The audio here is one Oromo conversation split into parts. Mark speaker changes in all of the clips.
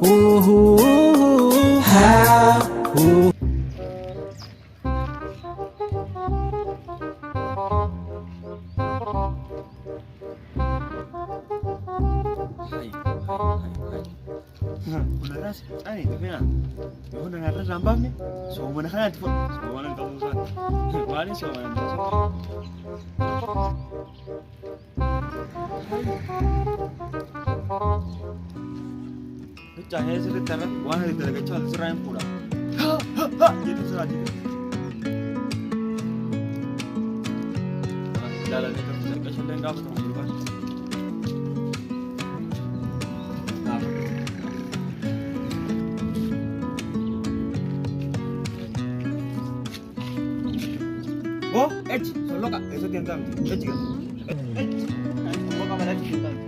Speaker 1: hu ha hu.
Speaker 2: Bunarraas ani dhufeera. Yoo bunarraa irraa hin baafne soomana kanaatti fudhu. Soomana hin qabu isaan. Maaliin soomana hin qabu? Fichaanee sirriitti har'a waan ani dalagachaa jiru sirraa hin fuudha. Jedhu sirraa jedhu. Jaalallee kan jalqashallee gaafatamu gurbaan. Bo, echi, soloka, eso tiene tanto. Echi, echi. Soloka para echi tanto.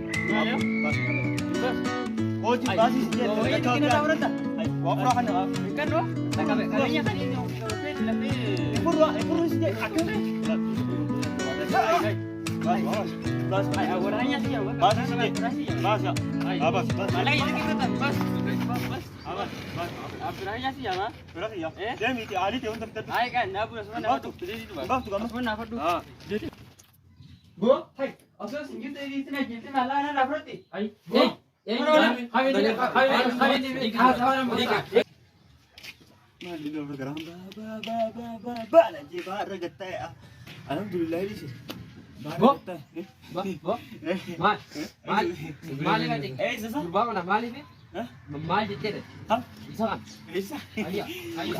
Speaker 2: Oye, vas y Alhamdulillah.
Speaker 3: Bo. Bo, bo. Maal? Maal? Maaliif ati? Gurbaa kana maaliif? Maal jettee? Isa kana. Ayya. Ayya.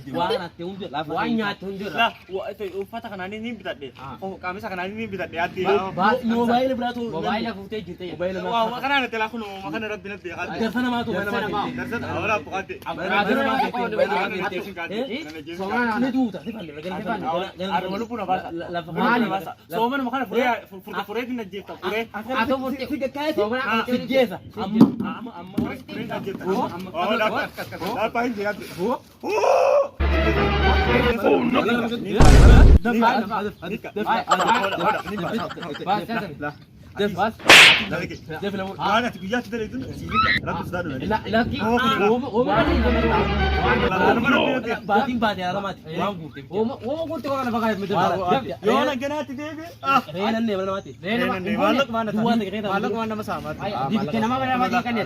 Speaker 3: Waan nyaattu hundirra.
Speaker 2: Uffata kanaan ni bitadhe. Qaamisa kanaan ni bitadhe.
Speaker 4: Moobaayila biraatu.
Speaker 3: Moobaayila fuutee jirte.
Speaker 2: Waa kanaan itti laa kun kana rabbi natti qaadde.
Speaker 4: Darsa namaatu.
Speaker 2: Darsan awwaala qaadde.
Speaker 4: Ni duuta. Ni fanne.
Speaker 2: Soomana kana furee furee na jeefta furee.
Speaker 3: Atoo furtee.
Speaker 4: Si geessa. Amma amma.
Speaker 2: Furee na jeefta. Lafa hin jiraatu. Waan ati guyyaatti dalaydun rabbi sodaadhu.
Speaker 4: Baatiin baatee haramaati. Waan guutte.
Speaker 3: Wooma guutte waan lafa kaayee miti.
Speaker 2: Yoo na ganaatti deebi'e.
Speaker 4: Reenan nee mana namaati.
Speaker 2: Maallaqa waan nama saamaati.
Speaker 3: Nama bara nama kan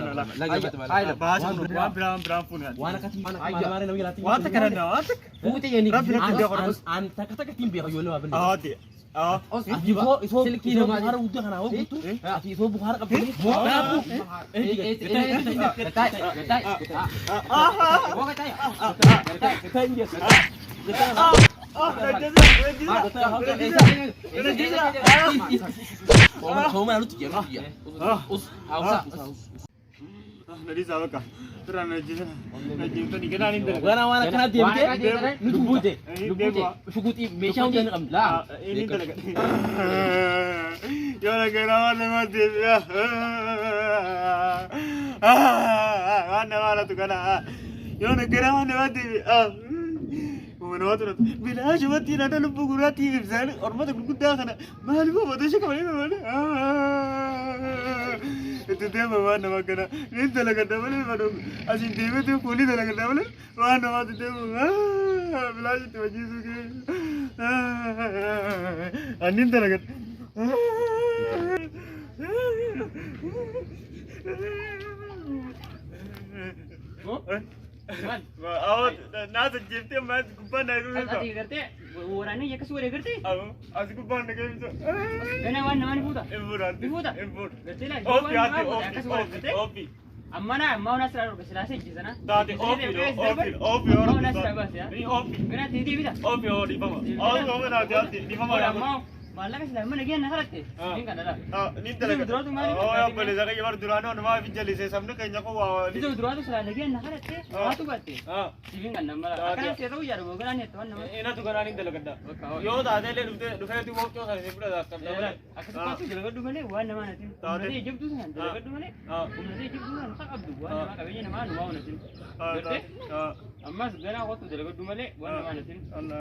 Speaker 2: Baasa waan biraan biraan fuunee.
Speaker 4: Waan akkasii waan akka maal nama jalaatti.
Speaker 2: Waan takka danda'a waan takka.
Speaker 3: Fuute jenni.
Speaker 2: Rabbi natti beeku rabbi.
Speaker 4: An takka takka ittiin beeku ijoollee waa binne.
Speaker 2: Aati.
Speaker 4: Isoo isoo
Speaker 3: Silkii
Speaker 4: isoo
Speaker 3: namaa-
Speaker 4: buhaara guddaa kanaa hoo guutu ati isoo buhaara qabdu. Sooma nuti jedhu. Us hausa.
Speaker 2: Nadiisa bakka. Turaan na jeeftanii ganaan hin dalagaa.
Speaker 4: Ganaa waan akkanaa deemtee nuti buute.
Speaker 2: Lubbute.
Speaker 4: Shuguxii meeshaa hunda ni qabna.
Speaker 2: Inni dalaga. Yoo na ganaa waan namaa deebi'a. Waan namaa latu kana. Yoo na ganaa waan namaa deebi'a. Uumanama turan. Bilaashumatti nana lubbuu gurraatti ibsaan ormata gurguddaa kana maaliif uummata ishee qabanii malee. Itti deema waan nama kana. Ni dalagadha malee manuu asiin deemee kuulii dalagadha malee waan namaatti deemu. Bilaashitti majiisuu kee. Annin dalagadha. Naasa jeeftee maas gubbaa na eeguu
Speaker 3: Ati gartee waraanni yakkas godhe gartee
Speaker 2: As gubbaan na geessisu.
Speaker 3: gana waan namaa ni fuuta.
Speaker 2: Hin fuudhan.
Speaker 3: Ni fuuta.
Speaker 2: Hin fuudhu.
Speaker 3: Gartee laa
Speaker 2: Ofi ati
Speaker 3: akkas
Speaker 2: ofi
Speaker 3: godhe
Speaker 2: ofi
Speaker 3: gartee.
Speaker 2: ofi.
Speaker 3: Amma naa amma waan asirraa dhorka silaasee ejjisana.
Speaker 2: Taate ofi ofi ofi
Speaker 3: Amma waan asirraa baase yaa.
Speaker 2: Ni ofi
Speaker 3: Gana ati deebita.
Speaker 2: ofi oo dhiifama. Ofi ofi naati ati dhiifama.
Speaker 3: Amma
Speaker 5: Maallaqa silaa mana geenna kadhatte. Hin kana laa.
Speaker 2: Ni dalaga.
Speaker 5: Duraatu maaliif
Speaker 2: Oo obboleessa kiyya bar duraanuu anumaa fi jallisee sabni keenya kun waa wali.
Speaker 5: Isa duraatu silaa nageenna kadhatte waatu gatte. Sibiin kan nama laa. Akkana seera guyyaa dhufu ganaan jettu waan nama.
Speaker 2: Inatu ganaan hin dalagadda. Yoo taate illee dhuftee dhufeeti waqtii sana si fudhata akkam malee.
Speaker 5: Akkasumas dalagadhu malee waan namaa natin. Humna jabduu sana dalagadhu malee. Humna jabduu sana kan qabdu waan namaa qabeenya namaa numaa natin. Gartee? Ammas ganaa kottu dalagadhu malee waan namaa natin.